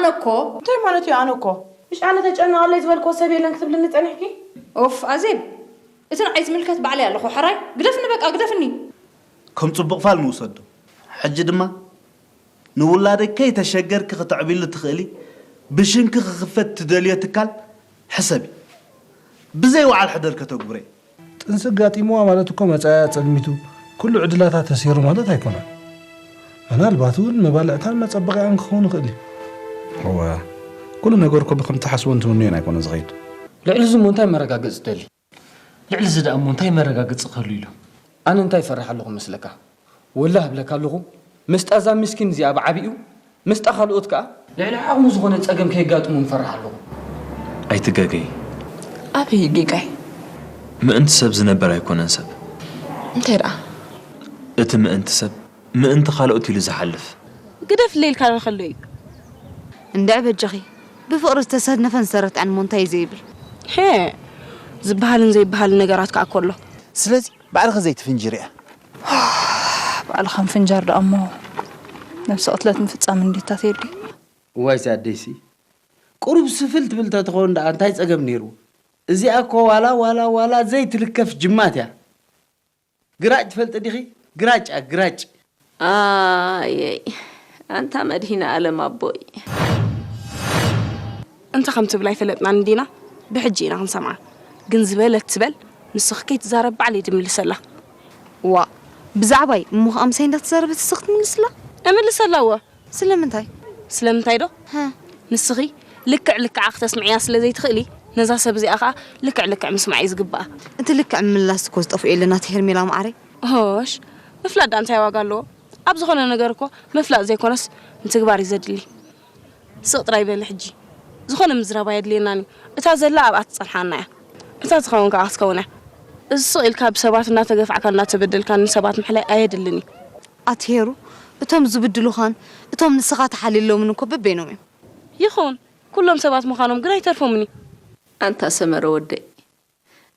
ኣነ እኮ እንታይ ማለት እዩ? ኣነ እኮ ምሽ ኣነ ተጨነቐለይ ዝበልክዎ ሰብ የለን ክትብልኒ ጸኒሕኪ? ኦፍ ኣዜብ፣ እቲ ንዓይ ዝምልከት ባዕለይ ኣለኹ። ሕራይ ግደፍኒ፣ በቃ ግደፍኒ። ከም ጽቡቕ ፋል ንውሰዶ። ሕጂ ድማ ንውላደይ ከይተሸገርኪ ክተዕብይሉ ትኽእሊ፣ ብሽምኪ ክኽፈት ትደልዮ ትካል ሕሰቢ። ብዘይ ወዓል ሕደር ከተግብሮ እየ። ጥንሲ ኣጋጢምዋ ማለት እኮ መጻኢኣ ጸልሚቱ ኩሉ ዕድላታ ተሲሩ ማለት ኣይኮነን። ምናልባት እውን መባልዕታን መጸበቒኣን ክኸውን ይኽእል እዩ። እወ፣ ኩሉ ነገር እኮ ብከምቲ ትሓስቦን ትምንዮን ኣይኮነን ዝኸይድ። ልዕሊ እዚ እሞ እንታይ መረጋገጺ ትደሊ? ልዕሊ እዚ ደኣ እሞ እንታይ መረጋገጺ ክህሉ ኢሉ? ኣነ እንታይ ይፈርሕ ኣለኹ መስለካ? ወላ እብለካ ኣለኹ፣ ምስጣ እዛ ምስኪን እዚኣ ብዓቢኡ፣ ምስጣ ካልኦት ከኣ ልዕሊ ዓቕሙ ዝኾነ ጸገም ከየጋጥሞም እፈርሕ ኣለኹ። ኣይትጋገዪ። ኣበይ እዩ ጌጋይ? ምእንቲ ሰብ ዝነበር ኣይኮነን ሰብ። እንታይ ደኣ? እቲ ምእንቲ ሰብ፣ ምእንቲ ካልኦት ኢሉ ዝሓልፍ። ግደፍለይ ኢልካ ዶ ከሎ እዩ? እንድዒ በጃኺ፣ ብፍቕሪ ዝተሰነፈን ዝተረትዐን እሞ እንታይ እዩ ዘይብል? ሄ፣ ዝበሃልን ዘይበሃልን ነገራት ከኣ እኮ ኣሎ። ስለዚ ባዕልኺ ዘይትፍንጅርያ። ባዕልኻ ምፍንጃር ደኣ እሞ ነብሰ ቅትለት ምፍጻም እንዲታ ቴዲ። እዋይ እዛ ኣደይሲ፣ ቁሩብ ስፍል ትብል ተትኸውን ደኣ እንታይ ጸገም ነይርዎ? እዚኣ እኮ ዋላ ዋላ ዋላ ዘይትልከፍ ጅማት እያ። ግራጭ ትፈልጢ ዲኺ? ግራጭ እያ፣ ግራጭ። ኣየይ ኣንታ መድሂነ ኣለም ኣቦይ። እንታይ ከም ትብል ኣይፈለጥናን እንዲና፣ ብሕጂ ኢና ክንሰምዓ። ግን ዝበለት ትበል፣ ንስኺ ከይትዛረብ ባዕለይ ድምልሰላ። ዋእ፣ ብዛዕባይ እሞ ከኣ ምሳይ እንዳተዛረበት ንስኺ ትምልስላ? እምልሰላ እወ። ስለምንታይ? ስለምንታይ ዶ? ሃ። ንስኺ ልክዕ ልክዓ ክተስምዕያ ስለ ዘይትኽእሊ፣ ነዛ ሰብ እዚኣ ከኣ ልክዕ ልክዕ ምስማዕ እዩ ዝግብኣ። እቲ ልክዕ ምምላስ እኮ ዝጠፍኦ የለን ኣቲ ሄርሜላ መዓረይ። ሆሽ፣ ምፍላጥ ደኣ እንታይ ዋጋ ኣለዎ? ኣብ ዝኾነ ነገር እኮ ምፍላጥ ዘይኮነስ ምትግባር እዩ ዘድሊ። ስቕ ጥራይ በሊ ሕጂ። ዝኾነ ምዝራብ ኣየድልየናን እዩ። እታ ዘላ ኣብኣ ትጸንሓና እያ። እታ ትኸውን ከኣ ክትከውን እያ። እዚ ስቕ ኢልካ ብሰባት እናተገፋዕካ እናተበደልካ ንሰባት ምሕላይ ኣየድልን እዩ። ኣቲ ሄሩ፣ እቶም ዝብድሉኻን እቶም ንስኻ ትሓልየሎምን እኮ በበይኖም እዮም። ይኹን፣ ኩሎም ሰባት ምዃኖም ግን ኣይተርፎምን እዩ። ኣንታ ሰመረ ወደይ፣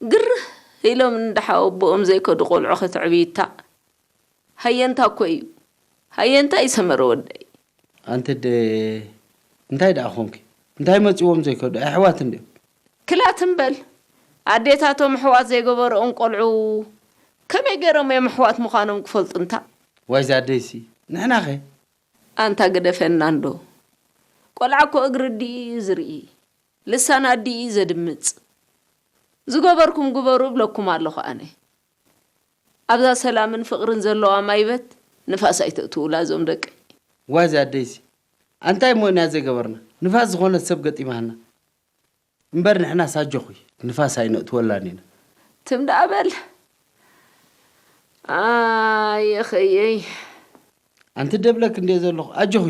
ግርህ ኢሎም እንዳሓወቦኦም ዘይከዱ ቆልዑ ከተዕብይታ ሃየንታ እኮ እዩ። ሃየንታ እዩ ሰመረ ወደይ። ኣንቲ ኣደ፣ እንታይ ደኣ ኾንኪ? እንታይ መጺዎም ዘይከዱ? ኣሕዋት እንድዮም። ክላት እምበል፣ ኣዴታቶም ኣሕዋት ዘይገበርኦም ቆልዑ ከመይ ገይሮም እዮም ኣሕዋት ምዃኖም ክፈልጡ እንታ? ዋይ እዛ ኣደይሲ፣ ንሕናኸ? ኣንታ ግደፈና እንዶ። ቆልዓ እኮ እግሪ ኣዲኡ እዩ ዝርኢ፣ ልሳን ኣዲኡ እዩ ዘድምጽ። ዝገበርኩም ግበሩ እብለኩም ኣለኹ ኣነ። ኣብዛ ሰላምን ፍቕርን ዘለዋ ማይበት ንፋስ ኣይተእትዉላ እዞም ደቀይ። ዋይ እዛ ኣደይሲ፣ ኣንታይ እሞ ኢና ዘይገበርና? ንፋስ ዝኾነት ሰብ ገጢማና። እምበር ንሕናስ ኣጆኺ፣ ንፋስ ኣይነእትወላን ኢና። ትም ደኣ በል። ኣየኸየይ። ኣንቲ ደብለክ እንድየ ዘለኹ፣ ኣጆኺ።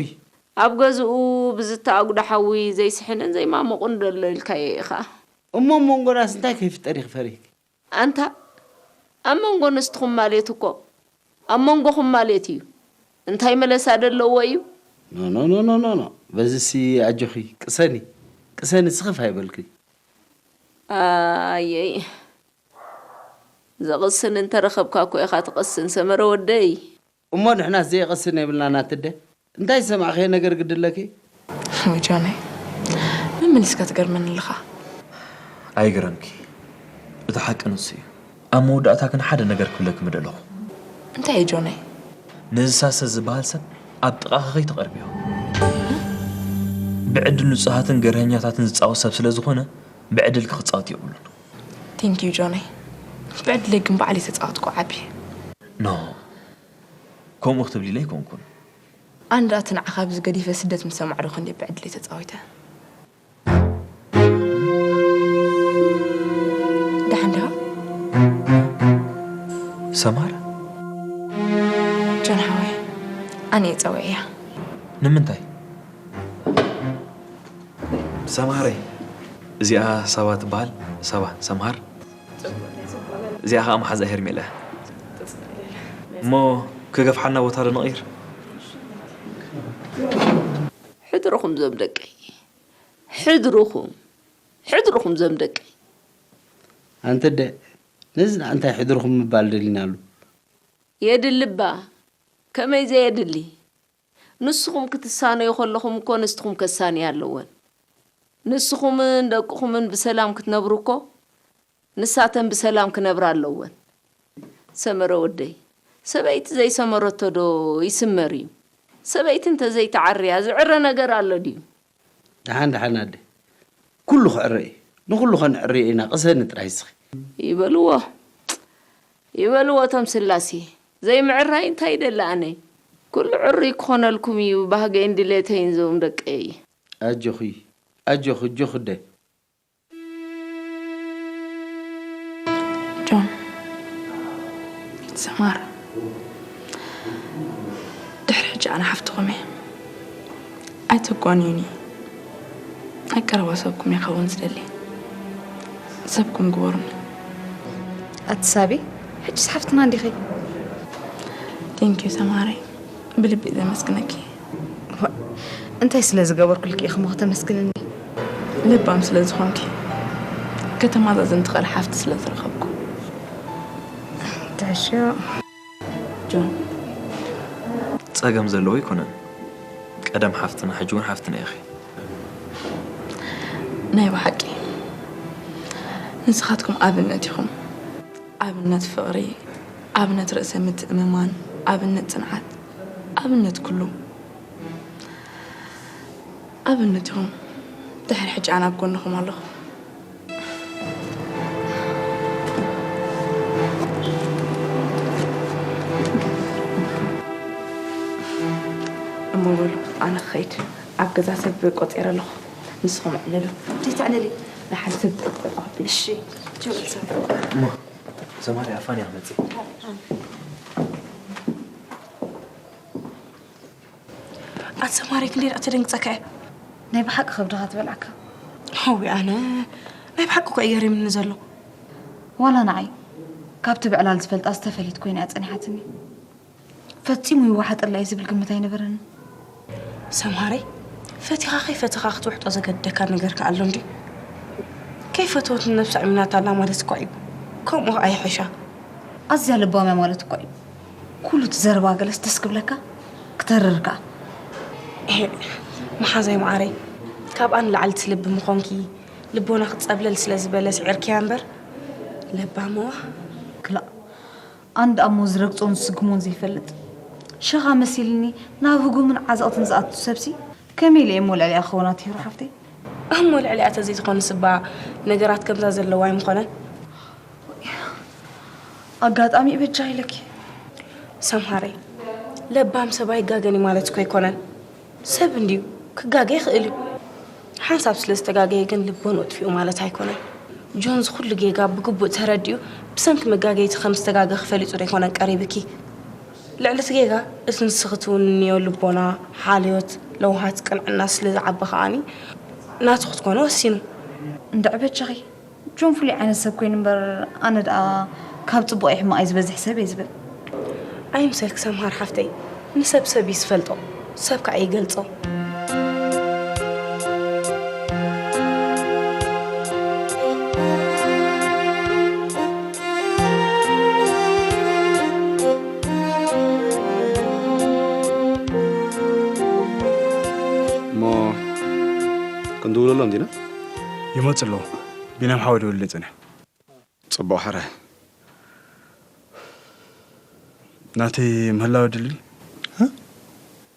ኣብ ገዝኡ ብዝተኣጉደ ሓዊ ዘይስሕንን ዘይማሙቕን ደሎ ኢልካዮ ኢኻ። እሞ ኣብ መንጎናስ እንታይ ከይፍጠር ኢኺ ፈሪህኪ? ኣንታ፣ ኣብ መንጎ ንስትኹም ማለት እኮ፣ ኣብ መንጎኹም ማለት እዩ። እንታይ መለሳ ደለዎ እዩ? ኖ፣ ኖ፣ ኖ፣ ኖ፣ ኖ፣ ኖ። በዚሲ ኣጆኺ፣ ቅሰኒ፣ ቅሰኒ፣ ስኽፍ ኣይበልኪ። ኣየይ፣ ዘቕስን እንተረኸብካ እኮ ኢኻ ትቐስን፣ ሰመረ ወደይ። እሞ ንሕናስ ዘይቐስን የብልናን ኣቲ ኣደ። እንታይ ዝሰማዕኽዮ ነገር ግዲ ኣለኪ? ወይ ጆነይ፣ መመሊስካ ትገርመኒ ኣለኻ። ኣይግረምኪ። እቲ ሓቂ ንሱ እዩ። ኣብ መወዳእታ ግን ሓደ ነገር ክብለኪ ምደለኹ። እንታይ እዩ ጆነይ? ነዚ ሳሰ ዝበሃል ሰብ ኣብ ጥቓኺ ከይተቐርብዮ። ብዕድል ንጹሃትን ገርሀኛታትን ዝጻወት ሰብ ስለ ዝኾነ፣ ብዕድልኪ ክጻወት የብሉን። ቴንክ ዩ ጆነይ። ብዕድለይ ግን ባዕለይ ተጻወትኩ ዓቢ። ኖ፣ ከምኡ ክትብሊለይ ኣይኮንኩን። ኣነ ደኣ እቲ ንዓኻ ኣብዚ ገዲፈ ስደት ምስ ሰማዕ ዶ ክንደይ ብዕድለይ ተጻዊተ። ደሓን ዲኻ? ሰማር? ጆን ሓወይ፣ ኣነ እየ ጸዊዐያ። ንምንታይ? ሰምሃረይ፣ እዚኣ ሳባ ትበሃል። ሳባ፣ ሰምሃር። እዚኣ ኸዓ መሓዛ ሄርሜላ እያ። እሞ ክገፍሓና ቦታ ዶ ንቕይር? ሕድርኹም ዞም ደቀይ፣ ሕድርኹም፣ ሕድርኹም ዞም ደቀይ። ኣንቲ ኣደ፣ ነዚ ንዓ እንታይ ሕድርኹም ምባል ደሊናሉ? የድሊ እባ፣ ከመይ ዘየድሊ? ንስኹም ክትሳነዩ ከለኹም እኮ ንስትኹም ከሳንያ ኣለወን። ንስኹምን ደቅኹምን ብሰላም ክትነብሩ እኮ ንሳተን ብሰላም ክነብራ ኣለወን። ሰመረ ወደይ፣ ሰበይቲ ዘይሰመረቶ ዶ ይስመር እዩ? ሰበይቲ እንተዘይተዓርያ ዝዕረ ነገር ኣሎ ድዩ? ደሓን ደሓን ኣደ፣ ኩሉ ክዕረ እዩ። ንኹሉ ከነዕርዮ ኢና፣ ቅሰኒ ጥራይ እስኺ። ይበልዎ፣ ይበልዎ እቶም ስላሴ። ዘይምዕራይ እንታይ ይደሊ ኣነ? ኩሉ ዕሩይ ክኾነልኩም እዩ ባህገይን ድሌተይን ዞም ደቀይ። ኣጆኺ፣ ኣጆኺ፣ ኣጆኺ ኣደ። ጆን፣ ሰማር፣ ድሕሪ ሕጂ ኣነ ሓፍትኹም እየ። ኣይተጓንዩኒ። ናይ ቀረባ ሰብኩም እየ ክኸውን ዝደሊ። ሰብኩም ግበሩኒ። ኣቲ ሳቢ፣ ሕጂስ ሓፍትና እንዲኺ። Thank you ሰማረይ፣ ብልቢ እየ ዘመስግነኪ። ዋእ፣ እንታይ ስለ ዝገበርኩልኪ ኢኺ እሞ ከተመስግንኒ? ለባም ስለ ዝኾንኪ፣ ከተማዛዝን ትኽእል ሓፍቲ ስለ ዝረኸብኩ። ትሕሾ። ጆን። ጸገም ዘለዎ ኣይኮነን። ቀደም ሓፍትና፣ ሕጂ እውን ሓፍትና ኢኺ። ናይ ብሓቂ ንስኻትኩም ኣብነት ኢኹም። ኣብነት ፍቕሪ፣ ኣብነት ርእሰ ምትእምማን፣ ኣብነት ጽንዓት፣ ኣብነት ኩሉ። ኣብነት ኢኹም። ድሕሪ ሕጂ ኣነ ኣብ ጎንኹም ኣለኹ። እሞ በሉ ኣነ ክኸይድ፣ ኣብ ገዛ ሰብ ቆጺረ ኣለኹ። ንስኹም ኣዕልሉ። ዘይተዕልሊ። ንሓንሰብ ጠጠው ኣቢሉ። እሺ። ጆርጆ። እሞ ሰማሪ ኣፋን እያ መጽእ። ኣቲ ሰማሪ ክንደይ ደኣ ተደንግጸካ እየ። ናይ ብሓቂ ከብድኻ ትበልዓካ። ሆዊ ኣነ ናይ ብሓቂ እኮ እዩ ገሪምኒ ዘሎ። ዋላ ንዓይ ካብቲ ብዕላል ዝፈልጣ ዝተፈለየት ኮይና እያ ጸኒሓትኒ። ፈጺሙ ይወሓጠላ እዩ ዝብል ግምት ኣይነበረንን። ሰምሃረይ፣ ፈቲኻ ከይፈተኻ ክትውሕጦ ዘገደካ ነገር ከ ኣሎ እንድዩ? ከይፈተወት ንነብሳ ኣሚናታ ኣላ ማለት እኳ እዩ። ከምኡ ከኣ ይሕሻ። ኣዝያ ለባም እያ ማለት እኳ እዩ። ኩሉ እቲ ዘረባ ገለስ ደስ ክብለካ፣ ክተርር ከኣ። ኤህ፣ መሓዛይ መዓረይ፣ ካብኣ ንላዕሊ ትልቢ ምኾንኪ፣ ልቦናኺ ጸብለል ስለ ዝበለ ስዒርክያ እምበር፣ ለባም እዋ። ክላእ፣ ኣነ ደኣ እሞ ዝረግጾን ዝስጉሞን ዘይፈልጥ፣ ሸኻ መሲልኒ ናብ ህጉምን ዓዘቕትን ዝኣቱ ሰብሲ ከመይ ኢለ እየ እሞ ልዕሊኣ ክኸውን ኣትሂሩ ሓፍተይ? እሞ ልዕሊኣ ተዘይትኾንስ እባ ነገራት ከምዛ ዘለዋ ኣይምኾነን። ኣጋጣሚ በጃ ኢለኪ። ሰምሃረይ፣ ለባም ሰብ ኣይጋገን እዩ ማለት እኮ ኣይኮነን። ሰብ እንድዩ ክጋገ ይኽእል እዩ። ሓንሳብ ስለ ዝተጋገየ ግን ልቦንኡ ኣጥፊኡ ማለት ኣይኮነን። ጆን እዚ ኩሉ ጌጋ ብግቡእ ተረዲኡ ብሰንኪ መጋገይቲ ከም ዝተጋገኺ ፈሊጡ ዶ ኣይኮነን ቀሪብኪ? ልዕሊ እቲ ጌጋ እቲ ንስኺ ትውንንዮ ልቦና፣ ሓልዮት፣ ለውሃት፣ ቅንዕና ስለ ዝዓቢ ከኣኒ ናቱ ክትኮኒ ወሲኑ። እንድዒ በጃኺ። ጆን ፍሉይ ዓይነት ሰብ ኮይኑ እምበር ኣነ ደኣ ካብ ጽቡቐይ ሕማቐይ ዝበዝሕ ሰብ እየ ዝብል። ኣይምሰልኪ ሰምሃር ሓፍተይ፣ ንሰብ ሰብ እዩ ዝፈልጦ፣ ሰብ ከኣ ይገልጾ። እሞ ክንድውለሎም ዲና? ይመጽ ኣለዉ። ቢንያም ሓወይ ደወለለይ ጸኒሑ። ጽቡቕ ሕራይ። ናተይ ምህላው ኣድሊ ድዩ?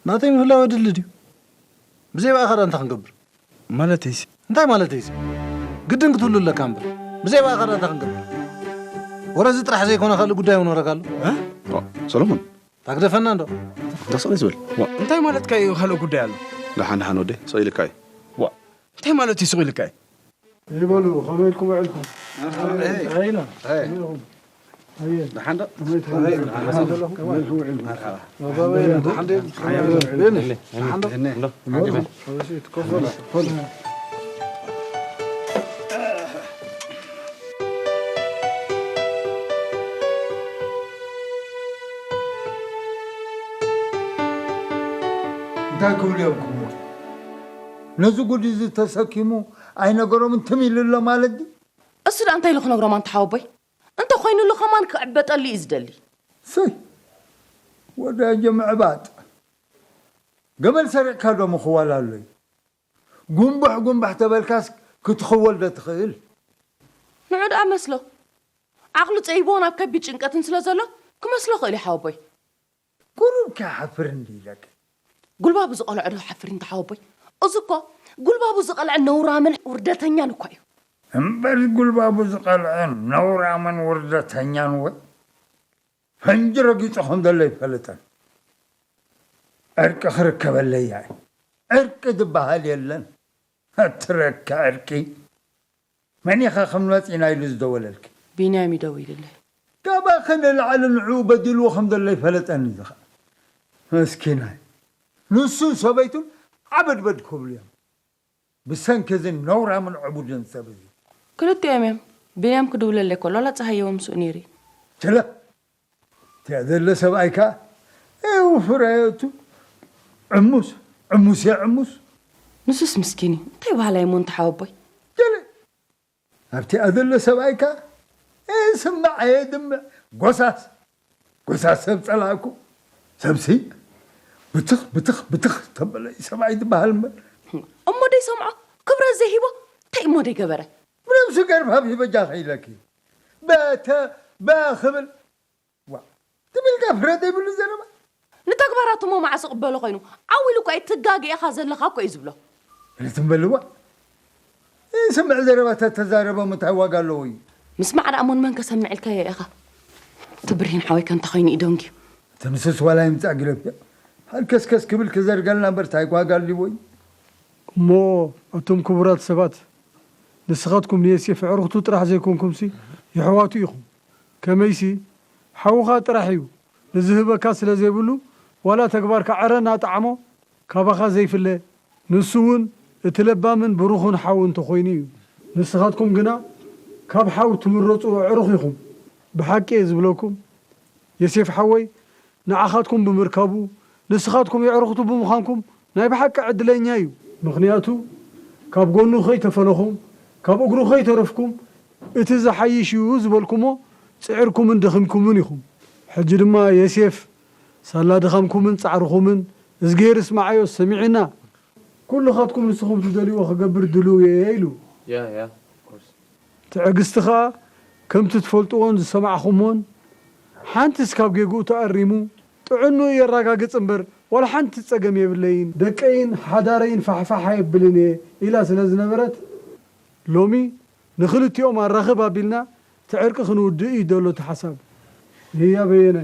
ናተይ ምህላው ኣድሊ ድዩ? ብዘይ ብኣኻ እንታይ ክንገብር? ማለተይሲ? እንታይ ማለተይሲ? ግድን ክትህሉ ኣለካ እምበር። ብዘይ ብኣኻ እንታይ ክንገብር? ወረ እዚ ጥራሕ ዘይኮነ ካልእ ጉዳይ እውን ወረካ ኣሎ። እ? ዋ፣ ሰሎሞን። ታግደፈና እንዶ። እንታይ ስቕ ዝበል። ዋ። እንታይ ማለትካ እዩ ካልእ ጉዳይ ኣሎ? ደሓን ደሓን ወደይ፣ ስቕ ኢልካ እዩ። ዋ። እንታይ ማለት እዩ ስቕ ኢልካ እዩ? ይበሉ፣ ከመይ ኢልኩም ውዒልኩም? ጥዕና። ከመይ ኢኹም? ኣየ፣ ደሓን ዶ? ከመይ ትኾኑ? ደሓን ዘለኹም? ከመይ ኢልኩም ውዒልኩም? መርሓባ። መርሓባ። ደሓን ዶ? ደሓን ዶ? ደሓን ዶ? እሺ፣ ትከፈሉ። እንታይ ክብሉ እዮም ክሞቱ? ነዚ ጉድ እዚ ተሰኪሙ ኣይነገሮምን ትም ኢሉ ኣሎ ማለት ድዩ? እሱ ደኣ እንታይ ኢሉ ክነግሮም ኣንታ ሓወቦይ? እንተ ኾይኑሉ ከማን ክዕበጠሉ እዩ ዝደሊ። ሰይ ወዳጀ ምዕባጥ። ገመል ሰሪቕካ ዶ ምኽዋል ኣሎ እዩ? ጉንቡሕ ጉንባሕ ተበልካስ ክትኽወል ዶ ትኽእል? ንዑ ደኣ መስሎ። ዓቕሉ ጸይቦ ናብ ከቢድ ጭንቀትን ስለ ዘሎ ክመስሎ ክእል እዩ ሓወቦይ። ቁሩብ ከይሓፍር እንዲ ኢለኪ። ጉልባቡ ዝቐልዐ ዶ ሓፍር እንተ ሓወቦይ? እዚ እኮ ጉልባቡ ዝቐልዐ ነውራምን ውርደተኛን እኳ እዩ። እምበር ጉልባቡ ዝቐልዐ ነውራምን ውርደተኛን ወይ ፈንጂ ረጊጹ ከም ዘሎ ይፈልጠን። ዕርቂ ክርከበለይ እየ። ዕርቂ ዝበሃል የለን። ኣትረካ ዕርቂ። መን ኢኻ ከም መጺና ኢሉ ዝደወለልኪ? ቢንያም ይደውልለይ። ካባኺ ንላዕሊ ንዕኡ በዲልዎ ከም ዘሎ ይፈለጠኒ እዚ ኸኣ። መስኪናይ። ንሱን ሰበይቱን ዓበድበድ ክብሉ እዮም። ብሰንኪ እዚ ነውራምን ዕቡድን ሰብ እዚ። ክልቲኦም እዮም። ቢንያም ክድውለለይ ከሎ ላጻ ሃየዎ ምስኡ ነይሩ እዩ። ችለ እቲኣ ዘሎ ሰብኣይ ከኣ ኤው ፍራየቱ ዕሙስ ዕሙስ እየ ዕሙስ። ንሱስ ምስኪን እዩ። እንታይ በሃላይ እሞ እንተ ሓወቦይ? ችለ ኣብቲኣ ዘሎ ሰብኣይ ከኣ እየ ስማዕ እየ ድምዕ ጎሳስ ጎሳስ ሰብ ጸላእኩ። ሰብሲ ብትኽ ብትኽ ብትኽ ተበለ ሰብኣይ ዝበሃል እምበር። እሞ ደይሰምዖ ክብረት ዘይሂቦ እንታይ እሞ ደይገበረ? ብነብሱ ገርፋፍ ይበጃ ከይለኪ በተ በኽብል ዋ ትብል ጋፍረ ዘይብሉ ዘረባ። ንተግባራቱ እሞ መዓስ ይቕበሎ ኮይኑ ዓው ኢሉ እኳ እዩ ትጋገ ኢኻ ዘለኻ እኮ እዩ ዝብሎ። ፍልትም በልዋ ይስምዕ ዘረባ ተተዛረቦም እንታይ ዋጋ ኣለዎ እዩ። ምስማዕ ደኣ እሞ ንመን ከሰምዕ ኢልካዮ ኢኻ? እቲ ብርሂን ሓወይ ከ እንታይ ኮይኑ እዩ ደንጊዩ? እቲ ንሱስ ዋላ ይምጻእ ግደፍዮ። ሓልከስከስ ክብል ክዘርገልና እምበር እንታይ ዋጋ ኣልዎ እዩ። እሞ ኣቱም ክቡራት ሰባት ንስኻትኩም ንየሴፍ ኣዕሩኽቱ ጥራሕ ዘይኮንኩምሲ የሕዋቱ ኢኹም። ከመይሲ፣ ሓውኻ ጥራሕ እዩ፣ ንዝህበካ ስለ ዘይብሉ፣ ዋላ ተግባርካ ዕረ እናጠዓሞ ካባኻ ዘይፍለ፣ ንሱ እውን እቲ ለባምን ብሩኽን ሓው እንተኾይኑ እዩ። ንስኻትኩም ግና ካብ ሓው ትምረጹ ኣዕሩኽ ኢኹም። ብሓቂ እየ ዝብለኩም፣ የሴፍ ሓወይ ንዓኻትኩም ብምርካቡ፣ ንስኻትኩም የዕሩኽቱ ብምዃንኩም ናይ ብሓቂ ዕድለኛ እዩ። ምኽንያቱ፣ ካብ ጎኑ ከይተፈለኹም፣ ካብ እግሩ ከይተረፍኩም፣ እቲ ዝሓይሽ እዩ ዝበልኩሞ ጽዒርኩምን ደኺምኩምን ኢኹም። ሕጂ ድማ የሴፍ፣ ሳላ ድኻምኩምን ጻዕርኹምን እዝግሄር እስማዓዮ ሰሚዑና። ኩልኻትኩም ንስኹም ትደልይዎ ክገብር ድሉው እየ ኢሉ። ትዕግስቲ ኸኣ ከምቲ ትፈልጥዎን ዝሰማዕኹምዎን፣ ሓንትስ ካብ ጌግኡ ተኣሪሙ ጥዕንኡ የራጋግጽ እምበር ዋላ ሓንቲ ጸገም የብለይን፣ ደቀይን ሓዳረይን ፋሕፋሕ ኣየብልን እየ ኢላ ስለ ዝነበረት፣ ሎሚ ንኽልቲኦም ኣራኽብ ኣቢልና እቲ ዕርቂ ክንውድእ እዩ ዘሎ እቲ ሓሳብ። ህያ በየነ፣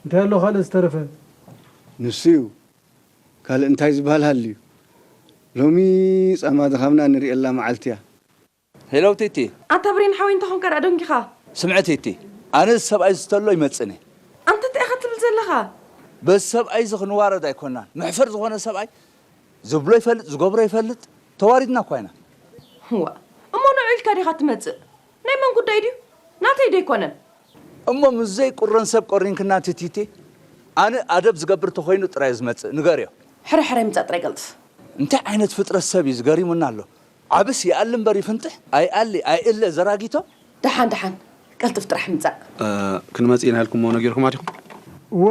እንታይ ኣሎ ካልእ ዝተረፈ? ንሱ እዩ። ካልእ እንታይ ዝበሃል ሃልዩ? ሎሚ ጻማ ድኻምና ንርእየላ መዓልቲ እያ። ሄሎ ቲቲ። ኣታ ብሬን ሓወይ እንታይ ኾንካ ደኣ ደንጊኻ? ስምዒ ቲቲ፣ ኣነ እዚ ሰብኣይ እዚ ተሎ ይመጽእን እየ። ኣንታ እንታይ ኢኻ ትብል ዘለኻ? በዚ ሰብኣይ እዚ ክንዋረድ ኣይኮናን። መሕፈር ዝኾነ ሰብኣይ ዝብሎ ይፈልጥ ዝገብሮ ይፈልጥ። ተዋሪድና እኳ ኢና። ዋእ እሞ ንዑ ኢልካ ዲኻ ትመጽእ? ናይ መን ጉዳይ ድዩ? ናተይ ዶ ኣይኮነን? እሞ ምስ ዘይቁረን ሰብ ቆሪንክና ቲቲቲ ኣነ ኣደብ ዝገብር ተኾይኑ ጥራይ ዝመጽእ ንገርዮ። ሕረ ሕረ ምጻእ ጥራይ ቀልጥፍ። እንታይ ዓይነት ፍጥረት ሰብ እዩ ዝገሪሙና ኣሎ። ዓብስ ይኣሊ እምበር ይፍንጥሕ ኣይኣሊ ኣይእለ ዘራጊቶ። ደሓን ደሓን ቀልጥፍ ጥራሕ ምጻእ። ክንመጽእ ኢና ኢልኩሞ ነጊርኩማ ዲኹም? እወ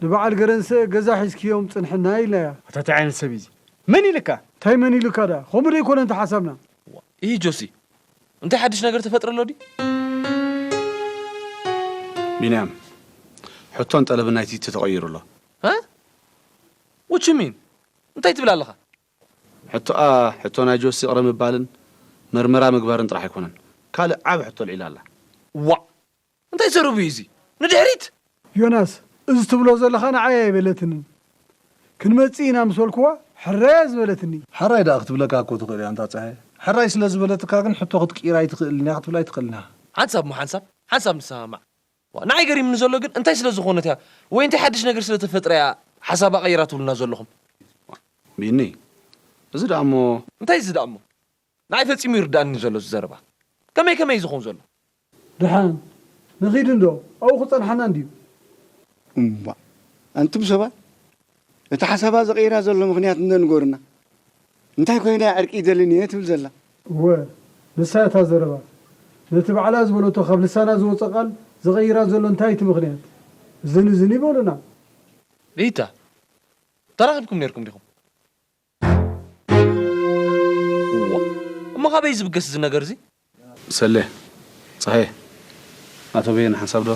ንበዓል ገረንሰ ገዛ ሒዝክዮም ጽንሕና ኢልናያ። ኣታ እንታይ ዓይነት ሰብ እዩ እዚ? መን ኢልካ? እንታይ መን ኢሉካ ደኣ? ከምኡ ዶ ኣይኮነን ተሓሳብና? ኢሂ ጆሲ እንታይ ሓድሽ ነገር ተፈጥረ ኣሎ ድዩ? ቢንያም፣ ሕቶን ጠለብን ናይ ቲቲ ተቐይሩ ኣሎ። ሃ? What you mean? እንታይ ትብል ኣለኻ? ሕቶኣ ሕቶ ናይ ጆሲ ይቕረ ምባልን መርመራ ምግባርን ጥራሕ ኣይኮነን፣ ካልእ ዓቢ ሕቶ ኣልዒላ ኣላ። ዋእ! እንታይ ዘረቡ እዩ እዚ? ንድሕሪት! ዮናስ፣ እዚ ትብሎ ዘለኻ ንዓይ ኣይበለትንን። ክንመጽእ ኢና ምስ በልክዋ ሕራይ እያ ዝበለትኒ። ሕራይ ደኣ ክትብለካ እኮ ትኽእል እያ ኣንታ ጸሃየ። ሕራይ ስለ ዝበለትካ ግን ሕቶ ክትቅይር ኣይትኽእልን እያ ክትብል ኣይትኽእልን ኢኻ። ሓንሳብ እሞ ሓንሳብ፣ ሓንሳብ ንሰማማዕ። ዋእ፣ ንዓይ ገሪሙኒ ዘሎ ግን እንታይ ስለ ዝኾነት እያ ወይ እንታይ ሓድሽ ነገር ስለ ተፈጥረ እያ ሓሳባ ቀይራ ትብሉና ዘለኹም? ቢኒ፣ እዚ ደኣ እሞ። እንታይ እዚ ደኣ እሞ? ንዓይ ፈጺሙ ይርድኣኒ ዘሎ እዚ ዘረባ። ከመይ ከመይ እዩ ዝኸውን ዘሎ? ደሓን ንኺድ እንዶ ኣብኡ ክጸንሓና እንድዩ። እምቧእ ኣንቱም ሰባት፣ እቲ ሓሳባ ዘቐይራ ዘሎ ምኽንያት እንዶ ንገሩና። እንታይ ኮይና እያ ዕርቂ ይደልን እየ ትብል ዘላ? እወ ንሳ እያ እታ ዘረባ። ነቲ ባዕላ ዝበለቶ ካብ ልሳና ዝወጸ ቃል ዘቐይራ ዘሎ እንታይ እቲ ምኽንያት? እዝን እዝን ይበሉና። ሪታ ተራኺብኩም ኔርኩም ዲኹም? ብኻበይ ዝብገስ እዚ ነገር እዚ? ሰሌ፣ ጸሃየ፣ ኣቶ በየነ ሓንሳብ ዶ?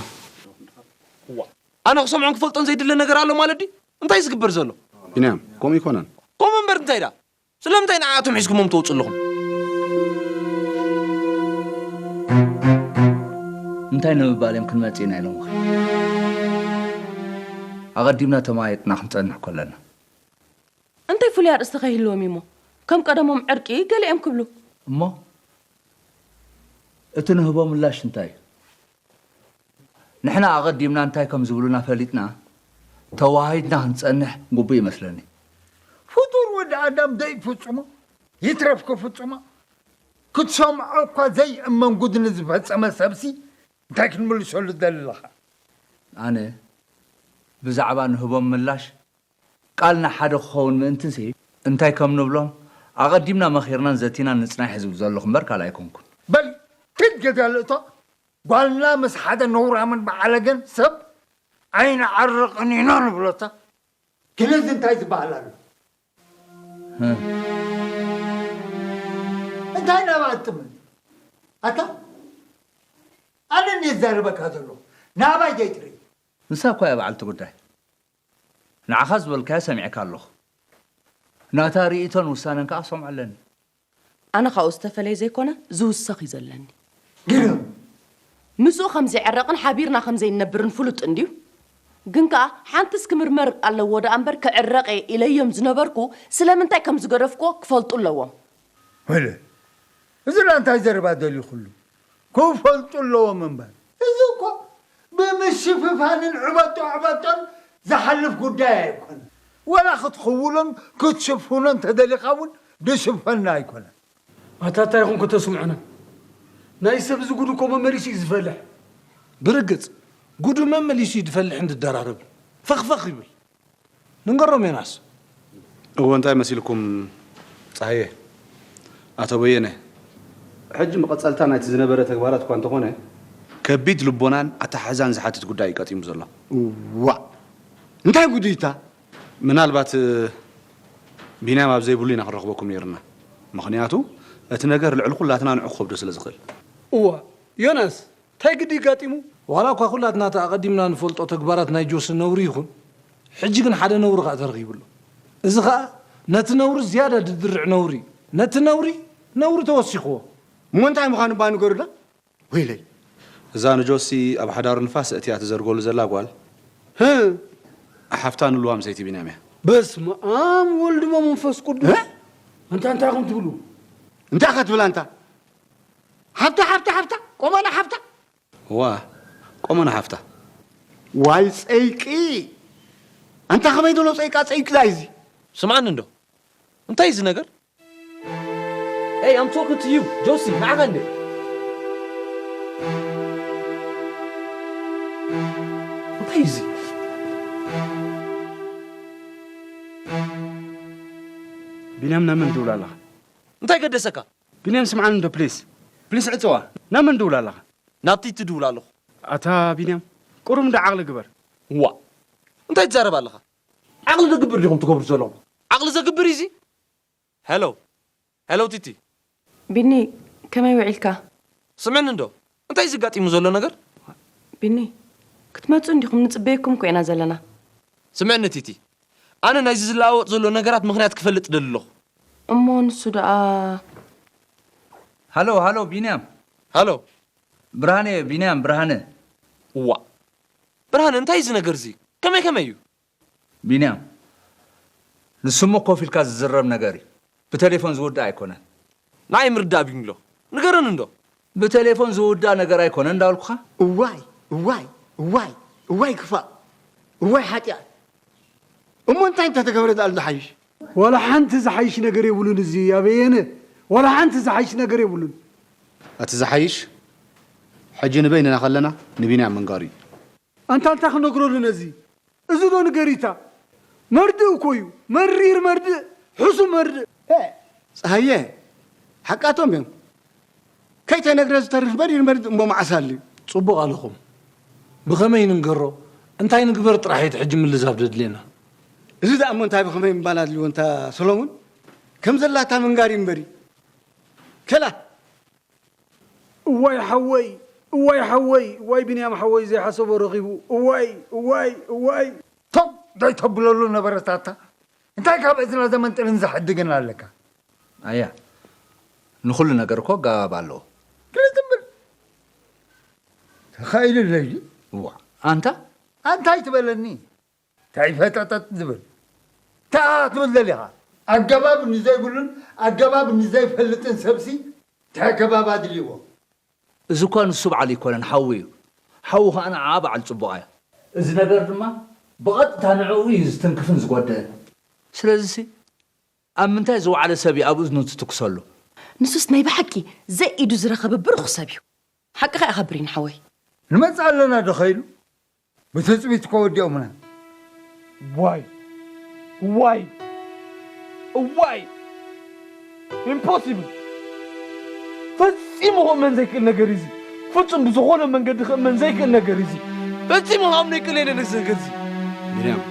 እዋ፣ ኣነ ክሰምዖን ክፈልጦን ዘይድለ ነገር ኣሎ ማለት ድዩ? እንታይ እዩ ዝግበር ዘሎ? ቢንያም፣ ከምኡ ኣይኮነን። ከምኡ እምበር እንታይ ደኣ? ስለምንታይ ንዓኣቶም ሒዝኩሞም ትወጹ ኣለኹም? እንታይ ንምባል እዮም ክንመጽእ ኢና ኢሎምኻ? ኣቐዲምና ተመያይጥና ክንጸንሕ ከለና። እንታይ ፍሉይ ኣርእስቲ ከይህልዎም እዩሞ? ከም ቀደሞም ዕርቂ ገለ እዮም ክብሉ። እሞ እቲ ንህቦ ምላሽ እንታይ እዩ? ንሕና ኣቐዲምና እንታይ ከም ዝብሉና ፈሊጥና ተወሃሂድና ክንጸንሕ ግቡእ ይመስለኒ። ፍጡር ወዲ ኣዳም ዘይፍጹሞ ይትረፍ ክፍጹሞ። ክትሰምዖ እኳ ዘይእመን ጉድ ንዝፈጸመ ሰብሲ እንታይ ክንምልሰሉ ትደሊ ኣለኻ? ኣነ ብዛዕባ ንህቦም ምላሽ ቃልና ሓደ ክኸውን ምእንትንሲ እንታይ ከም ንብሎም ኣቐዲምና መኺርናን ዘቲናን ንጽናሕ እየ ዝብል ዘለኹ እምበር ካልእ ኣይኮንኩን። በል ኪድ ገዛ ልእቶ። ጓልና ምስ ሓደ ነውራምን በዓለገን ሰብ ኣይንዓርቕን ኢና ንብሎታ። ግን እዚ እንታይ ዝበሃል ኣሎ? እ። እንታይ ናብኣ ትጥምት? ኣታ ኣነ እንድየ ዝዛረበካ ዘለኹ፣ ናባይ ዘይትርኢ። ንሳ እኳ እያ በዓልቲ ጉዳይ። ንዓኻ ዝበልካዮ ሰሚዕካ ኣለኹ። ናታ ርእይቶን ውሳነን ከኣ ክሰምዖ ኣለኒ። ኣነ ካብኡ ዝተፈለየ ዘይኮነ ዝውሰኽ እዩ ዘለኒ። ግርም። ምስኡ ከም ዘይዕረቕን ሓቢርና ከም ዘይንነብርን ፍሉጥ እንድዩ። ግን ከኣ ሓንትስ ክምርመር ኣለዎ ደኣ እምበር ክዕረቕ እየ ኢለዮም ዝነበርኩ ስለምንታይ ከም ዝገደፍክዎ ክፈልጡ ኣለዎም። ወለ፣ እዚ ደኣ እንታይ ዘረባ ደልዩ ኩሉ? ክፈልጡ ኣለዎም እምበር። እዚ እኮ ብምሽፍፋንን ዕበጦ ዕበጦን ዝሓልፍ ጉዳይ ኣይኮነን። ወላ ክትኽውሎን ክትሽፍኖን ተደሊኻ እውን ዝሽፈን ኣይኮነን። ኣታ እንታይ ኢኹም ከተስምዑና? ናይ ሰብ እዚ ጉዱ እኮ መመሊሱ እዩ ዝፈልሕ። ብርግጽ፣ ጉዱ መመሊሱ እዩ ዝፈልሕን ዝደራረብን። ፈኽፈኽ ይብል። ንገሮም ዮናስ። እወ፣ እንታይ መሲልኩም ጸሃየ? ኣቶ በየነ፣ ሕጂ መቐጸልታ ናይቲ ዝነበረ ተግባራት እኳ እንተኾነ፣ ከቢድ ልቦናን ኣተሓሕዛን ዝሓትት ጉዳይ እዩ ቀጢሙ ዘሎ። እዋእ! እንታይ ጉድ እዩ እታ? ምናልባት፣ እ፣ ቢንያም ኣብ ዘይብሉ ኢና ክንረኽበኩም ነይርና። ምኽንያቱ፣ እቲ ነገር ልዕሊ ኩላትና ንዑ ክኸብዶ ስለ ዝኽእል። እዋ፣ ዮናስ፣ እንታይ ግዲ ኣጋጢሙ? ዋላ እኳ ኩላትና እቲ ኣቐዲምና ንፈልጦ ተግባራት ናይ ጆሲ ነውሪ ይኹን፣ ሕጂ ግን ሓደ ነውሪ ከኣ ተረኺቡ ኣሎ። እዚ ኸኣ ነቲ ነውሪ ዝያዳ ዝድርዕ ነውሪ እዩ። ነቲ ነውሪ፣ ነውሪ ተወሲኽዎ። እሞ እንታይ ምዃኑ እባ ንገሩና? ወይለይ። እዛ ንጆሲ ኣብ ሓዳሩ ንፋስ እትያ ትዘርገሉ ዘላ ጓል፣ ህ! ሓፍታ ንልዋም ሰይቲ ቢንያም እያ። በስመ ኣብ ወልድ ወመንፈስ ቅዱስ። እ? ኣንታ እንታይ ኢኹም ትብሉ? እንታይ ኢኻ ትብል ኣንታ? ሓፍታ፣ ሓፍታ፣ ሓፍታ፣ ቆመና ሓፍታ። ዋ፣ ቆመና ሓፍታ። ዋይ ጸይቂ! ኣንታ ከመይ ዘሎ ጸይቃ ጸይቂ ዳይ እዚ? ስምዓኒ እንዶ። እንታይ እዩ እዚ ነገር? Hey, I'm talking to you. ጆሲ፣ ንዓኻ እንደ። እንታይ እዩ እዚ? ቢንያም፣ ናብ መን ትድውል ኣለኻ? እንታይ ገደሰካ? ቢንያም፣ ስምዓኒ እንዶ፣ ፕሊስ። ፕሊስ፣ ዕጸዋ። ናብ መን ትድውል ኣለኻ? ናብ ቲቲ እድውል ኣለኹ። ኣታ ቢንያም፣ ቁሩብ እንዶ ዓቕሊ ግበር። ዋ፣ እንታይ ትዛረብ ኣለኻ? ዓቕሊ ዘግብር ዲኹም ትገብሩ ዘለኹም? ዓቕሊ ዘግብር እዩ እዚ? ሄሎ፣ ሄሎ ቲቲ። ቢኒ፣ ከመይ ውዒልካ? ስምዕኒ እንዶ፣ እንታይ እዩ ዘጋጢሙ ዘሎ ነገር? ቢኒ፣ ክትመጹ እንዲኹም፣ ንጽበየኩም እኮ ኢና ዘለና። ስምዕኒ ቲቲ፣ ኣነ ናይዚ ዝለዋወጥ ዘሎ ነገራት ምኽንያት ክፈልጥ እደሊ ኣለኹ። እሞ ንሱ ደኣ? ሃሎ፣ ሃሎ፣ ቢንያም። ሃሎ። ብርሃነ፣ ቢንያም፣ ብርሃነ። እዋ። ብርሃነ፣ እንታይ እዩ እዚ ነገር እዚ? ከመይ፣ ከመይ እዩ? ቢንያም፣ ንሱ እሞ ኮፍ ኢልካ ዝዝረብ ነገር እዩ። ብቴሌፎን ዝውዳእ ኣይኮነን። ንዓይ ምርዳእ ቢንሎ፣ ንገረኒ እንዶ። ብቴሌፎን ዝውዳእ ነገር ኣይኮነን እንዳበልኩኻ። እዋይ፣ እዋይ፣ እዋይ፣ እዋይ ክፋእ፣ እዋይ ሓጢኣት። እሞ እንታይ እንተተገብረ ደኣ ዝሓይሽ? ዋላ ሓንቲ ዝሓይሽ ነገር የብሉን እዚ ኣበየነ። ዋላ ሓንቲ ዝሓይሽ ነገር የብሉን። እቲ ዝሓይሽ፣ ሕጂ ንበይንና ከለና ንቢንያም ምንጋሩ እዩ። ኣንታ እንታይ ክነግረሉ ነዚ? እዚ ዶ ንገሪታ? መርድእ እኮ እዩ። መሪር መርድእ፣ ሕሱም መርድእ። ሄ፣ ጸሃየ፣ ሓቃቶም እዮም። ከይተነግረ ዝተርፍ መሪር መርድእ እሞ መዓስ ኣልዩ? ጽቡቕ ኣለኹም። ብኸመይ ንንገሮ? እንታይ ንግበር ጥራሕ እዩ እቲ ሕጂ ምልዛብ ዘድልየና። እዚ ደኣ እሞ እንታይ ብኸመይ ምባል ኣድልዎ እንታ ሰሎሞን? ከም ዘላታ ምንጋር እዩ እምበሪ። ከላ እዋይ ሓወይ፣ እዋይ ሓወይ፣ እዋይ ቢንያም ሓወይ ዘይሓሰቦ ረኺቡ። እዋይ፣ እዋይ፣ እዋይ። ቶም እንታይ ተብለሉ ነበረታታ? እንታይ ካብ እዝና ዘመንጥልን ዘሕድግን ኣለካ? ኣያ፣ ንኹሉ ነገር እኮ ኣገባብ ኣለዎ። ግልጽ እምበር። ተኻኢሉለይ ድዩ? እዋ፣ ኣንታ? ኣንታይ ትበለኒ? እንታይ ፈጠጠጥ ዝብል? እንታይ ክትብል ደሊኻ? ኣገባብ ንዘይብሉን ኣገባብ ንዘይፈልጥን ሰብሲ እንታይ ኣገባብ ኣድልይዎ? እዚ እኳ ንሱ በዓል ኣይኮነን፣ ሓዉ እዩ። ሓዉ ኸኣ ንዓኣ በዓል ጽቡቓ እያ። እዚ ነገር ድማ ብቐጥታ ንዕኡ እዩ ዝትንክፍን ዝጎድእን። ስለዚሲ ኣብ ምንታይ ዝወዓለ ሰብ እዩ ኣብ እዝኑ ትትኩሰሉ? ንሱስ ናይ ብሓቂ ዘይኢዱ ዝረኸበ ብሩኽ ሰብ እዩ። ሓቅኻ ኢኻ ብሪን ሓወይ። ንመጽእ ኣለና ዶ ኸይሉ? ብትጽቢት እኮ ወዲኦምና። ዋይ! ዋይ! ዋይ! ኢምፖሲብል! ፈጺሙ ክእመን ዘይክእል ነገር እዩ እዚ። ፍጹም ብዝኾነ መንገዲ ክእመን ዘይክእል ነገር እዩ እዚ። ፈጺሙ ክኣምኖ ይክእል የለን እዚ ነገር እዚ። ቢንያም፣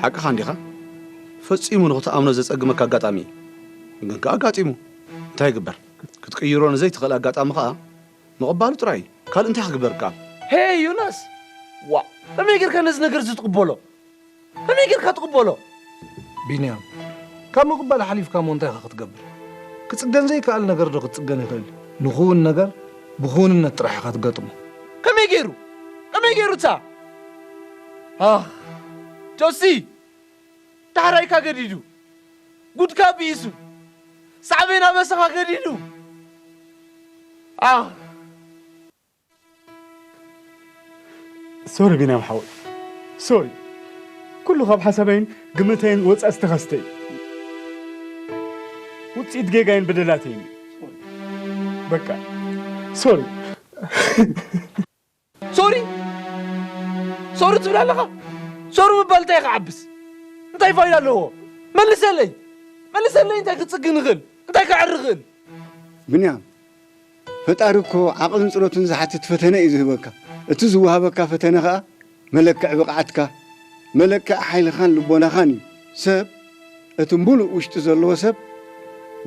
ሓቅኻ እንዲኻ? ፈጺሙ ንኽትኣምኖ ዘጸግመካ ኣጋጣሚ እዩ። ግን ከኣ ኣጋጢሙ። እንታይ ይግበር? ክትቅይሮ ንዘይትኽእል ኣጋጣሚ ከኣ ምቕባሉ ጥራይ እዩ። ካልእ እንታይ ክግበር ይከኣል? ሄይ ዮናስ! ዋ! ከመይ ጌርካ ነዚ ነገር እዚ ትቕበሎ? ከመይ ጌርካ ትቕበሎ? ቢንያም፣ ካብ ምቕባል ሓሊፍካ እሞ እንታይ ኢኻ ክትገብር? ክጽገን ዘይከኣል ነገር ዶ ክጽገን ይኽእል? ንኽውን ነገር ብኽውንነት ጥራሕ ኢኻ ትገጥሞ። ከመይ ገይሩ? ከመይ ገይሩ እታ? ኣህ! ጆሲ! ዳሕራይካ ገዲዱ፣ ጉድካ ቢኢሱ፣ ሳዕቤን ኣበሳኻ ገዲዱ። ኣህ! ሶሪ ቢንያም ሓወይ፣ ሶሪ። ኩሉ ካብ ሓሳበይን ግምተይን ወጻኢ ዝተኸስተ እዩ። ውጽኢት ጌጋይን በደላተይን እዩ። በቃ፣ ሶሪ። ሶሪ? ሶሪ ትብል ኣለኻ? ሶሪ ምባል እንታይ ክዓብስ? እንታይ ፋይዳ ኣለዎ? መልሰለይ! መልሰለይ! እንታይ ክጽግን ይኽእል? እንታይ ከዕሪ ይኽእል? ብንያም፣ ፈጣሪ እኮ ዓቕልን ጽሎትን ዝሓትት ፈተነ እዩ ዝህበካ። እቲ ዝወሃበካ ፈተነ ኸኣ መለክዒ ብቕዓትካ፣ መለክዒ ሓይልኻን ልቦናኻን እዩ። ሰብ፣ እቲ ምሉእ ውሽጢ ዘለዎ ሰብ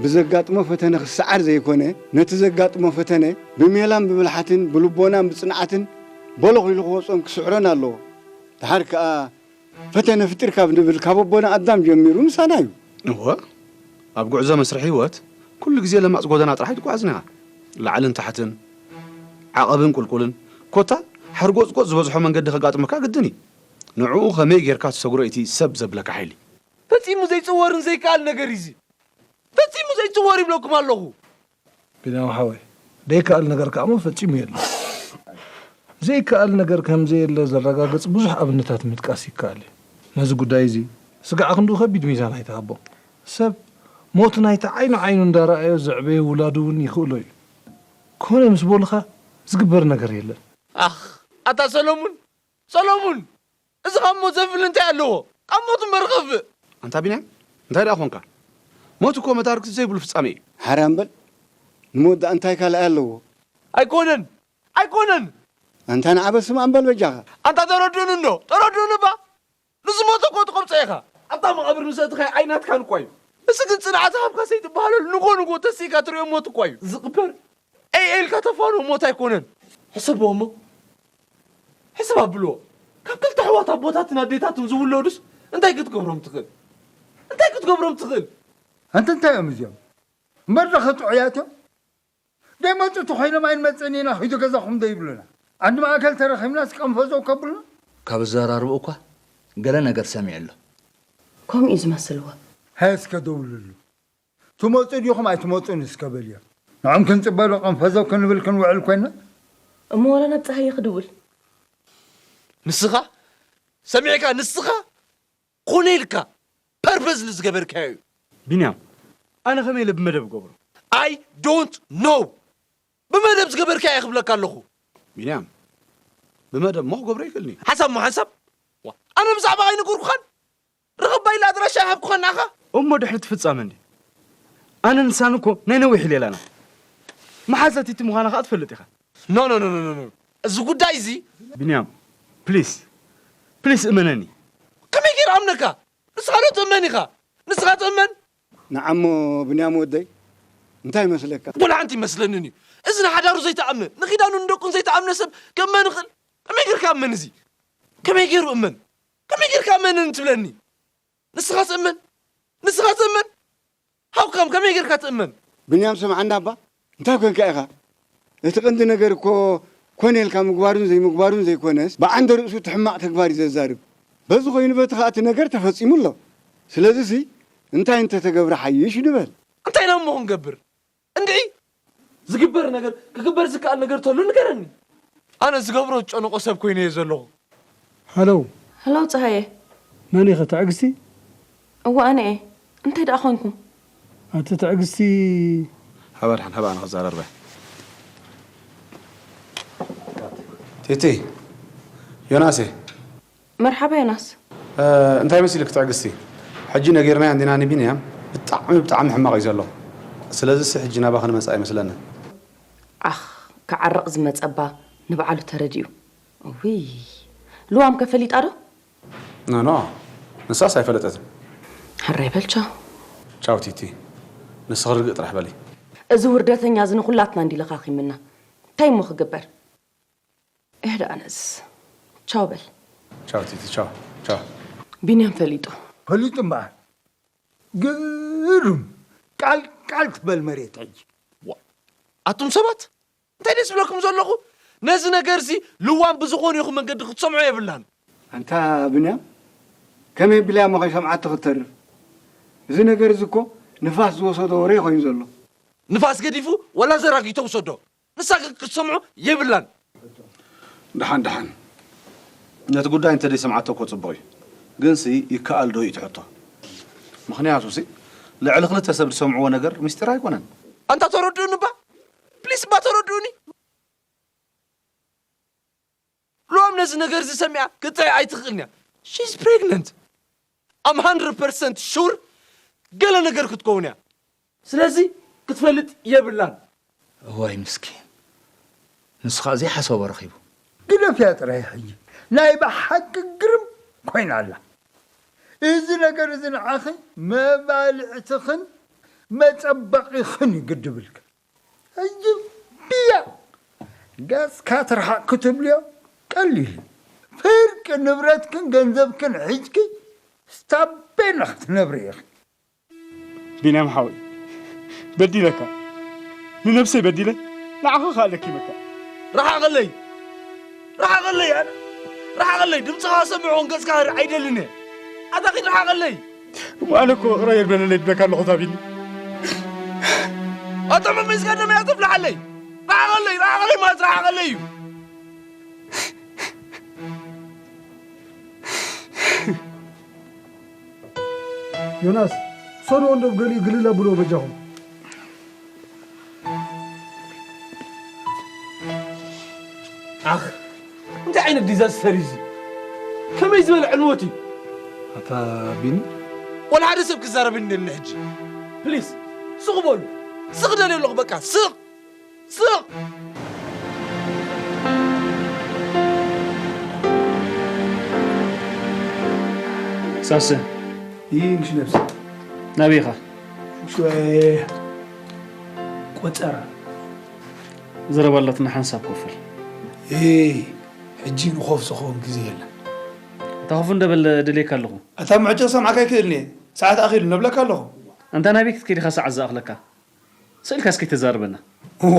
ብዘጋጥሞ ፈተነ ክሰዓር ዘይኮነ፣ ነቲ ዘጋጥሞ ፈተነ ብሜላን ብብልሓትን ብልቦናን ብጽንዓትን በሎኽ ኢሉ ክወጾን ክስዕሮን ኣለዎ። ደሓር ከኣ ፈተነ ፍጢርካ ንብል ካብ ኣቦና ኣዳም ጀሚሩ ምሳና እዩ። እወ፣ ኣብ ጉዕዞ መስርሕ ህይወት ኩሉ ግዜ ለማጽ ጎደና ጥራሕ ኣይትጓዓዝን ኢኻ። ላዕልን ታሕትን፣ ዓቐብን ቁልቁልን፣ ኮታ ሓርጎጽጎጽ ዝበዝሖ መንገዲ ከጋጥመካ ግድን እዩ። ንዕኡ ከመይ ጌርካ ትሰግሮ እቲ ሰብ ዘብለካ ሓይሊ? ፈጺሙ ዘይጽወርን ዘይከኣል ነገር እዩ እዚ። ፈጺሙ ዘይጽወር ይብለኩም ኣለኹ። ቢንያም ሓወይ፣ ዘይከኣል ነገር ከኣ እሞ ፈጺሙ የለን። ዘይከኣል ነገር ከም ዘየለ ዘረጋግጽ ብዙሕ ኣብነታት ምጥቃስ ይከኣል እዩ። ነዚ ጉዳይ እዚ ስጋዕ ክንድኡ ከቢድ ሚዛን ኣይትሃቦ። ሰብ ሞት ናይቲ ዓይኑ ዓይኑ እንዳረኣዮ ዘዕበዮ ውላዱ እውን ይኽእሎ እዩ። ኮነ ምስ በሉኻ ዝግበር ነገር የለን። ኣኽ፣ ኣታ ሰለሙን፣ ሰለሙን! እዚ ካብ ሞት ዘፍሊ እንታይ ኣለዎ? ካብ ሞት እምበር ኸፍእ። ኣንታ ቢንያም፣ እንታይ ደኣ ኾንካ? ሞት እኮ መዳርግቲ ዘይብሉ ፍጻሜ እዩ። ሓራም በል። ንሞት ደኣ እንታይ ካልኣይ ኣለዎ? ኣይኮነን! ኣይኮነን! ኣንታ ንዓበ ስማዕ እምበል በጃኻ። ኣንታ ተረድኡኒ እንዶ፣ ተረድኡኒ እባ። ንዝሞተ እኮ ትቐብጾ ኢኻ። ኣብታ መቓብር ምስ ኣእተኻዮ ኣይናትካን እኳ እዩ። እዚ ግን ጽንዓት ሃብካ ዘይትበሃለሉ ንጎ ንጎ ተሲእካ ትርእዮ ሞት እኳ እዩ። ዝቕበር ኤ ኢልካ ተፋንዎ ሞት ኣይኮነን። ሕሰብዎ እሞ። ሕስብ ኣብልዎ። ካብ ክልተ ኣሕዋት ኣቦታትን ኣዴታትን ዝውለዱስ እንታይ ክትገብሮም ትኽእል? እንታይ ክትገብሮም ትኽእል? ኣንተ እንታይ እዮም እዚኦም? እምበር ዶ ከጥዑያት እዮም? ዘይመጹ ተኾይኖም ኣይንመጽእን ኢና፣ ሂዱ ገዛኹም ዶ ይብሉና? ዓንዲ ማእከል ተረኺብናስ ቀንፈዘው ከብሉና? ካብ ኣዘራርብኡ እኳ ገለ ነገር ሰሚዐ ኣሎ። ከምኡ እዩ ዝመስልዎ። ሃየ እስከ ደውልሉ። ትመጹ ዲኹም ኣይትመጹን እስከ በልዮም። ንዖም ክንጽበ ዶ ቀንፈዘው ክንብል ክንውዕል ኮይና? እሞ ዋላ ናብ ጸሃየ ክድውል። ንስኻ? ሰሚዕካ ንስኻ? ኮነ ኢልካ ፐርፐዝሊ ዝገበርካዮ እዩ። ቢንያም፣ ኣነ ከመይ ኢለ ብመደብ እገብሮ? I don't know። ብመደብ ዝገበርካዮ እየ ክብለካ ኣለኹ። ቢንያም፣ ብመደብ እሞ ክገብሮ ይክእልኒ። ሓንሳብ እሞ ሓንሳብ። ዋ፣ ኣነ ብዛዕባ ኣይነገርኩኻን? ርኸባ ኢለ ኣድራሻ ይሃብኩኻን ንዓኻ? እሞ ድሕሪ እቲ ፍጻመ እንድዩ። ኣነ ንሳን እኮ ናይ ነዊሕ ሌላና። መሓዛቲቲ ምዃና ከኣ ትፈልጥ ኢኻ። ኖ፣ ኖ፣ ኖ፣ ኖ፣ ኖ፣ ኖ። እዚ ጉዳይ እዚ ቢንያም፣ ፕሊስ፣ ፕሊስ እመነኒ። ከመይ ገይረ ኣምነካ? ንስኻ ዶ ትእመን ኢኻ? ንስኻ ትእመን? ንዓሞ ብንያም ወደይ፣ እንታይ ይመስለካ? ወላ ሓንቲ ይመስለንን እዩ። እዚ ንሓዳሩ ዘይተኣምነ፣ ንኺዳኑ ንደቁን ዘይተኣምነ ሰብ ከመን ይኽእል? ከመይ ጌርካ እመን እዚ? ከመይ ገይሩ እመን? ከመይ ጌርካ እመንን ትብለኒ? ንስኻ ትእመን? ንስኻ ትእመን? ሃውካም ከመይ ጌርካ ትእመን? ብንያም ስምዓኒ ኣባ፣ እንታይ ኮንካ ኢኻ? እቲ ቀንዲ ነገር እኮ ኮነ ኢልካ ምግባሩን ዘይምግባሩን ዘይኮነስ ብዓንደ ርእሱ እቲ ሕማቕ ተግባር እዩ ዘዛርብ። በዚ ኮይኑ በቲ ኸኣ እቲ ነገር ተፈጺሙ ኣሎ። ስለዚሲ እንታይ እንተተገብረ ሓይሽ ንበል። እንታይ ኢና እሞ ክንገብር? እንድዒ ዝግበር ነገር ክግበር ዝከኣል ነገር ተሉ ንገረኒ። ኣነ ዝገብሮ ዝጨነቆ ሰብ ኮይነ እየ ዘለኹ። ሃለው ሃለው ፀሃየ መን ኢኸ ትዕግስቲ? እዋ ኣነ እየ እንታይ ደኣ ኮንኩም? ኣቲ ትዕግስቲ ሃባ ድሓን ሃባ ኣነ ክዛረርበ ቲቲ ዮናሴ መርሓባ ዮናስ። እንታይ መሲልኪ ትዕግስቲ? ሕጂ ነጊርናዮ እንዲና ንቢንያም ብጣዕሚ ብጣዕሚ ሕማቕ እዩ ዘሎ። ስለዚሲ ሕጂ ናባኺ ንመጽእ ኣይመስለንን። ዓኽ ክዓርቕ ዝመጸ እባ ንባዕሉ ተረዲኡ። እውይ ልዋም ከ ፈሊጣ ዶ? ኖኖ ንሳስ ኣይፈለጠትን። ሕራይ በል ቻው። ቻው ቲቲ ንስኺ ርግእ ጥራሕ በሊ። እዚ ውርደተኛ እዚ ንኹላትና እንዲ ለኻኺምና እንታይ እሞ ክግበር? እህ ደኣ ነዝስ። ቻው በል። ቻው ቲቲ ቻው ቻው። ቢንያም ፈሊጡ። ፈሊጡ እምበኣር ግርም ቃል ቃል ትበል መሬት ሕጂ። ኣቱም ሰባት እንታይ ደስ ዝብለኩም ዘለኹ ነዚ ነገር እዚ ልዋም ብዝኾነ ይኹን መንገዲ ክትሰምዖ የብላን። ኣንታ ብንያም ከመይ ቢላ እሞ ከይሰምዓቶ ክትተርፍ? እዚ ነገር እዚ እኮ ንፋስ ዝወሰዶ ወረ ኮይኑ ዘሎ። ንፋስ ገዲፉ ወላ ዘራጊቶ ውሰዶ። ንሳ ግን ክትሰምዖ የብላን። ደሓን ደሓን ነቲ ጉዳይ እንተ ደይሰምዓቶ እኮ ጽቡቕ እዩ። ግንሲ ይከኣል ዶ እዩ እቲ ሕቶ። ምኽንያቱሲ ልዕሊ ክልተ ሰብ ዝሰምዕዎ ነገር ምስጢር ኣይኮነን። ኣንታ ተረድኡኒ እባ ፕሊስ እባ ተረድኡኒ። ሉዋም ነዚ ነገር እዚ ሰሚዓ ክትጥዒ ኣይትኽእልን እያ። She's pregnant. I'm hundred percent sure ገለ ነገር ክትከውን እያ። ስለዚ ክትፈልጥ የብላን። እዋይ ምስኪን ንሱ ኸኣ ዘይሓሰቦ ረኺቡ። ግደፍያ ጥራይ ሕጂ ናይ ብሓቂ ግርም ኮይና ኣላ። እዚ ነገር እዚ ንዓኺ መባልዕትኽን መጸበቒኽን እዩ ግድብልኪ። ሕጂ ብያ ገጽካ ትርሓቕ ክትብልዮ ቀሊል እዩ። ፍርቂ ንብረትክን ገንዘብክን ሒዝኪ ስታቤና ክትነብሪ ኢኺ። ቢንያም ሓወይ በዲለካ ንነብሰይ በዲለ ንዓኻ ከኣ ለኪመካ። ርሓቐለይ ርሓቐለይ ኣነ ርሓቐለይ ድምፅኻ ሰምዖን ገፅካ ክርኢ ኣይደልን እየ። ኣታ ኺድ ርሓቐለይ። እሞ ኣነ እኮ ቕረየር በለለይ ድበካ ኣለኹ ታቢኒ። ኣታ መመይዝካ ደመይ ኣተፍልሓለይ። ርሓቐለይ ርሓቐለይ ማለት ርሓቐለይ እዩ። ዮናስ ሰዶ እንዶ ገሊኡ ግልል ኣብልዎ በጃኹም። ዓኽ እንታይ ዓይነት ዲዛስተር እዩ እዚ? ከመይ ዝበለ ዕንወት እዩ? ኣታ ቢኒ ወላ ሓደ ሰብ ክዛረበኒ የለን ሕጂ። ፕሊስ ስቕ በሉ። ስቕ ደልየ ኣለኹ በቃ ስቕ። ስቕ! ሳሰ፣ ይንሽ ነብሲ። ናበይ ኢኻ? ሽወ ቆጸራ። ዘረባ ኣላትና ሓንሳብ ኮፈል። ኤይ፣ ሕጂ ንኾፍ ዝኸውን ግዜ የለን። እታ ኮፍ እንደ በል ደልየካ ኣለኹ። ኣታ ምዕጭ ክሰምዓካ ኣይክእልን እየ። ሰዓት ኣኺሉ ነብለካ ኣለኹ። ኣንታ ናበይ ክትከይድ ኢኻ ሰዓት ዝኣኽለካ? ስቕ ኢልካ እስኪ ተዛረበና። እዋ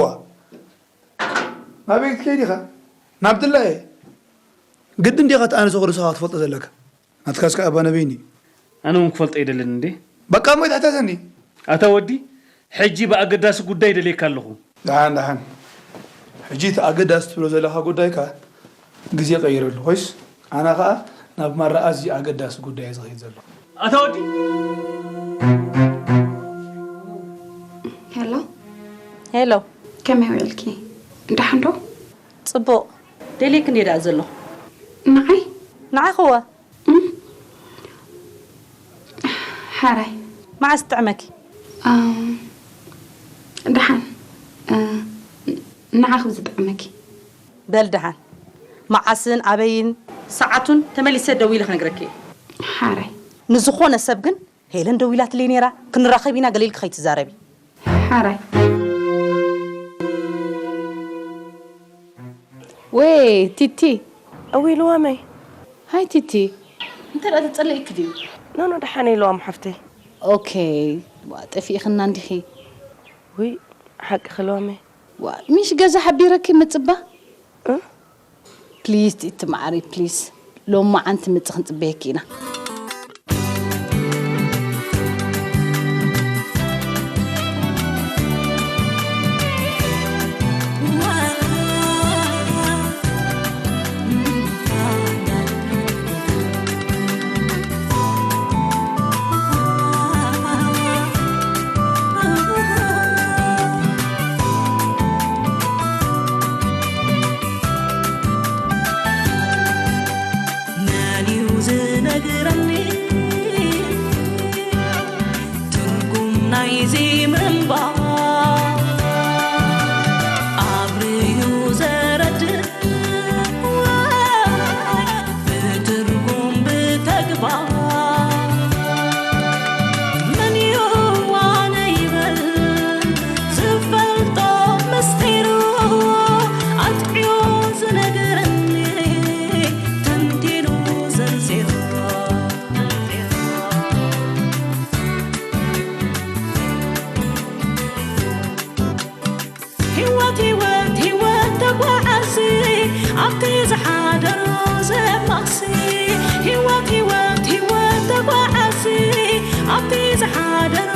ናበይ ክትከይድ ኢኻ? ናብ ድላየ። ግድን ዲኻ እቲ ኣነ ዝኸዶ ንስኻ ክትፈልጦ ዘለካ? ናትካስ ከኣ ኣባ ነበይኒ እዩ። ኣነ እውን ክፈልጦ ኣይደልን እንዴ። በቃ እሞ ኣይትሕተተኒ። ኣታ ወዲ ሕጂ ብኣገዳሲ ጉዳይ ደልየካ ኣለኹ። ደሓን ደሓን። ሕጂ እቲ ኣገዳሲ ትብሎ ዘለኻ ጉዳይካ ግዜ ቀይረሉ ኮይስ ኣነ ኸኣ ናብ ማራ ኣዝዩ ኣገዳሲ ጉዳይ እየ ዝኸይድ ዘለኹ። ኣታ ወዲ። ሄሎ ሄሎ ከመይ ውዕልኪ? ደሓን ዶ? ጽቡቕ። ደልየኪ እንድየ ደኣ ዘለኹ። ንዓይ? ንዓኺ እወ። ሓራይ። መዓስ ይጥዕመኪ? ደሓን ንዓኺ ብዝጥዕመኪ። በል ደሓን። መዓስን ኣበይን? ሰዓቱን ተመሊሰ ደዊለ ክነግረኪ እየ። ሓራይ። ንዝኾነ ሰብ ግን ሄለን ደዊላትለይ ነይራ ክንራኸብ ኢና ገለ ኢልኪ ከይትዛረቢ። ሓራይ። ወይ ቲቲ። እውይ ልዋመይ። ሃይ ቲቲ። እንተ ደኣ ተጸለኢኪ ድዩ? ኖኖ ደሓነይ ልዋም ሓፍተይ። ኦኬ። ዋ፣ ጠፊእኽና እንዲኺ። ውይ ሓቅኺ ልዋመይ። ዋ፣ ምሽ ገዛ ሓቢረኪ ምጽባ? እ? ፕሊዝ ቲቲ መዓረይ ፕሊዝ። ሎማዓንቲ ምጽ ክንጽበየኪ ኢና። መን እዩ ዝነግረኒ ትርጉም ናይዚ ምንባር? ኣብርዩ ዘረድእ ወይ ብትርጉም ብተግባር? መን እዩ ኣነ ይበል ዝፈልጦ ምስጢሩ ኣጥዕዮ ዝነግረኒ ተንቲኑ ዘርዚሩ? ህይወት ህይወት ህይወት ተጓዓዚ ኣብቲ ዝሓደሮ ዘማሲ። ህይወት ህይወት ህይወት ተጓዓዚ ኣብቲ ዝሓደሮ